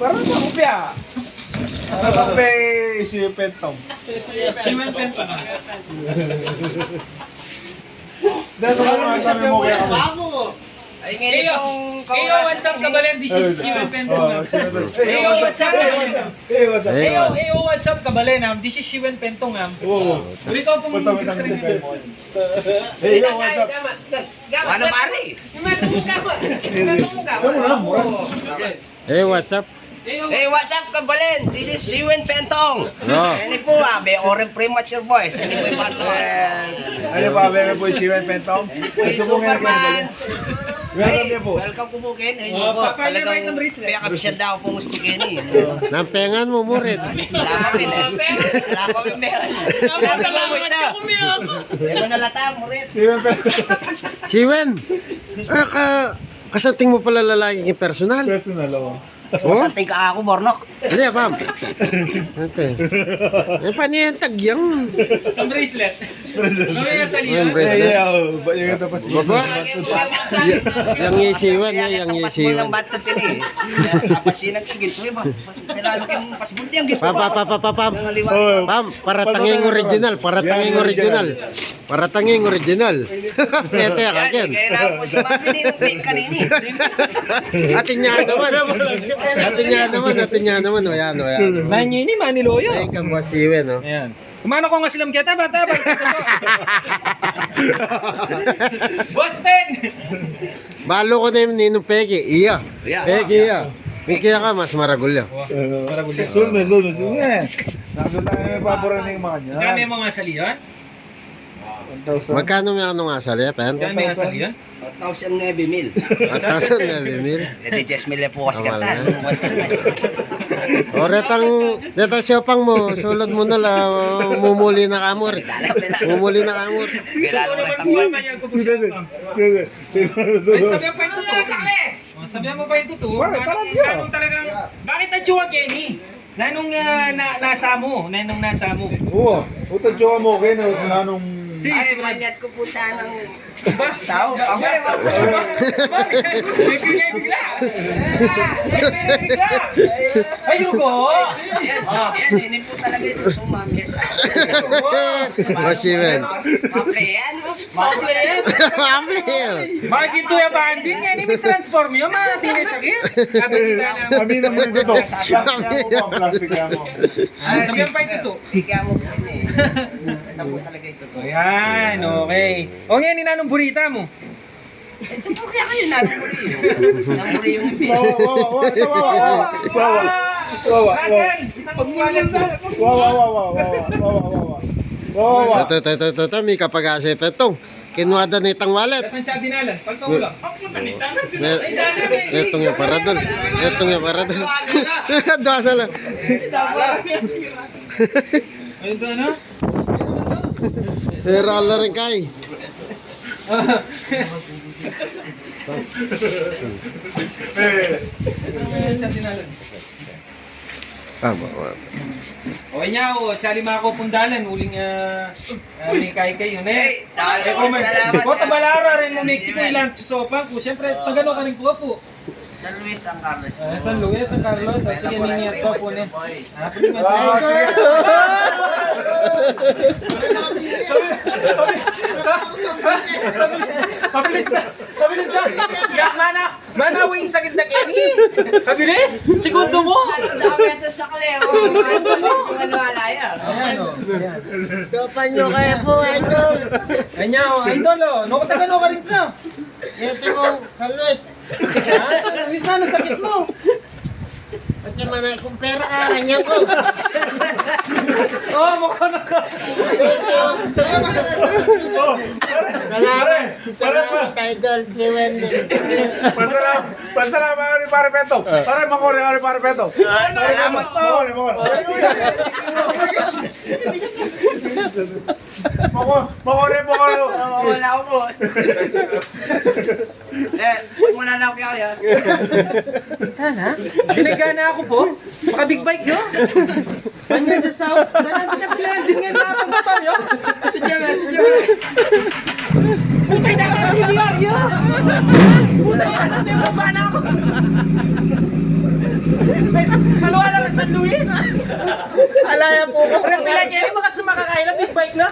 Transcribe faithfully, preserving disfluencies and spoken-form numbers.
Parang kopya. Parang kopya si Pentong. Siwen Pentong. Dahil sa mga sabi mo kaya kami. Ay, ngayon Eyo, itong eyo, what's up, kabalen? This is Siwen Pentong, ah. Eyo, what's up, kabalen? Eyo, what's up? Eyo, eyo, what's up, kabalen, ah? This is Siwen Pentong, ah. Oo. Uri ko pong Punta mo ng Eyo, what's up? Ano, pare? Ano, what's up? Hey, what's up, kabalen? This is Siwen Pentong. No. Ini po, ah, may orang premature boys. Ini po yung bato. Ano pa, meron po si Siwen Pentong? Ini po yung Gusto mo ngayon, Superman. Welcome Hey, niyo po. Welcome po, po, Ken. Ayun Oh, po, papa niya talagang ba itong bracelet? Piyakap siya daw po, gusto Kenny. Nampengan mo, murit. Wala pa, Ken, eh. Wala pa, Ken, eh. Wala pa, Ken, eh. Wala pa, Ken, eh. Siwen Pentong. Siwen, ah, ka, kasanting mo pala lalaki yung personal. Personal, oo. Mas Oh? Masanting ka ako, Bornok. Hindi, pam. Ate. Eh, paano yung tagyang? Ang bracelet. Ano yung sali Yung yan? bracelet. Ay, oh, ba, yung tapos Baba? Y-, yang isiwan niya, yang Tapos mo isiwan. Ng batot ini. Tapos yun ang tigil. Uy, ba? Kailangan ko yung pasbunti ang ginto. Pam, pam, pam, pam, pam, pam. Yung aliwa. Oh. Pam, para tanging original, para tanging original. Para tanging original. Pete ka, Yan, Ken. Kaya na po si Mami ni Pete kanini. Atin niya naman. Atin niya naman, atin niya naman. O yan, o yan. Nanya ini, maniloyo. Ay, kang Boss Siwen, no? Ayan. Kumana ko nga silam kita, bata, bata. Boss Pen! Balo ko na yung ninong Peggy. Iya. Iya. Peggy, iya. Yung kaya ka, mas maragul ya. Maragul ya. Sulme, sulme, sulme. Nakasunod na yung pabura ng mga niya. Kami mga salihan? One thousand. Magkano may ano nga sali, Pen? Kaya may asal yan? One thousand nine mil. One thousand nine mil? E di diyes mil na po kasi Tama kanta. Na. O, retang, retang siopang mo, sulod mo na la, mumuli na kamur. Mumuli na kamur. Kailangan mo retang buwan. Sige, sige. Ay, sabi ang pa ito. O, sabi mo pa ito to. Pare, Anong, parang yun. Anong talagang, bakit ang tsuwa, Kenny? Nanung, ah, na, nasa mo? Nanung nasa mo? Oo, uta jowa mo kayo na nanung Si, Ay, si Brad. Manyat ko po sanang Ba? Sao? Ako eh, wala. May bigay bigla. May bigay bigla. Ayoko. Yan, Ah. Yan, ini po talaga ito, tumamya sa Masimen. Maple yan. Maple. Maple. Maginto ya banding, ini may transform yun, mga tingin sakit. Sabi nila na. Kami naman ito. Plastic yan mo. Ah, sabihan pa ito. Bigyan mo po ini. Ito po talaga ito. Ayan, okay. O ngayon, ninanong burita mo? Ito po kaya kayo, nanong buri. Nanong buri yung ipi. Wawa, wawa, wawa, ito, wawa, wawa. Wawa, wawa. Russell, kita mo yung wallet mo. Wawa, wawa, wawa, wawa, wawa. Wawa, wawa. Ito, ito, ito, ito, ito, may kapag-asa pa itong. Kinuha da na itang wallet. Datang siya dinalan. Pagkakulang. Ay, dana, may Etong yung paradol. Etong yung paradol. Doon na lang. Ayun, doon, no? Pero ala rin kay. Ayun, siya dinalan. Ah, ba, ba. O, nya, o, sali mako pundalan, uling, ah, ah, may kai kayo, ne? Hey, salamat. Kota balara rin mo Mexico, ilan susopang ko. Siyempre, tagano ka rin ko po. San Luis, San Carlos. Ah, San Luis, San Carlos. Ah, sige, ningat pa po, ne? Ah, pwede mo. Ah, sige. Pabilis na. Pabilis na. Yan, mana. Mana, uy, sakit na kini. Kabilis? Segundo mo? Ang dami ito sa kali, oh. Ano, ano, alaya? Ayan, oh. Ayan. Sopan nyo kayo po, idol. Ayan, oh, idol, oh. No, taga, no, ka rin ka. Ito mo, San Luis. Ah, San Luis na, ano sakit mo? Pati man ay kumpera ka, ganyan ko. Oh, mukha na ka. Salamat. Salamat, idol. Si Wendy. Pasalamat, pasalamat kami, pare Petong. Pare, makuri kami, pare Petong. Salamat po. Makuri, makuri. Makuri, makuri. Wala ako po. Eh, wala na ako kaya. Kita na? Ginagana ako po. Maka-big bike yun. Ano yun sa South? Ganun kita pinanding yan, mga pagbato yun. Sige na, sige na. Putay na ka, senior yun. Putay na ka, may baba na ako. Ano, alam na San Luis? Alaya po ko. Pero pila kayo, baka sumakakay na, big bike na.